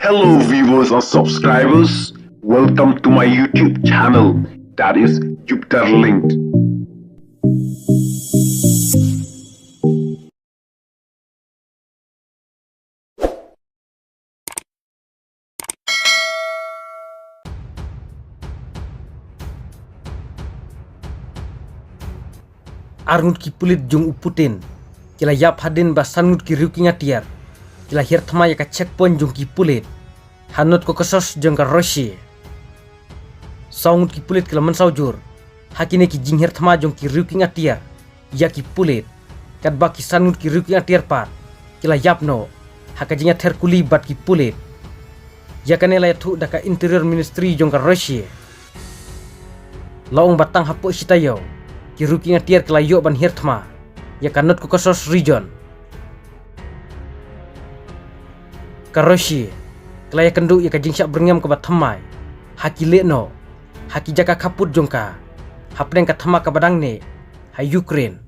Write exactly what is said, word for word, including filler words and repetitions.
Hello viewers and subscribers, welcome to my YouTube channel, that is Jupiter Linked. Ar ngut ki pulit jong u Putin ki la ïap hadien ba san ngut ki riew ki ngatiar ki la hiar thma ïa ka checkpoint jong ki pulit ha North Caucasus jong ka Russia. Saw ngut ki pulit ki la mynsaw jur ha kine ki jinghiar thma jong ki riew ki ngatiar ïa ki pulit, katba ki san ngut ki riew ki ngatiar pat ki la ïap noh ha ka jingïather kuli bad ki pulit. Ïa kane la ïathuh da ka Interior Ministry jong ka Russia. La ong ba tang hapoh shi taïew ki riew ki ngatiar ki la ïoh ban hiar thma ïa ka North Caucasus region. Ka Russia ka la ïakynduh ïa ka jingshah byrngem kaba thymmai ha ki lehnoh ha ki jaka khappud jong ka hapdeng ka thma kaba dang neh ha Ukraine.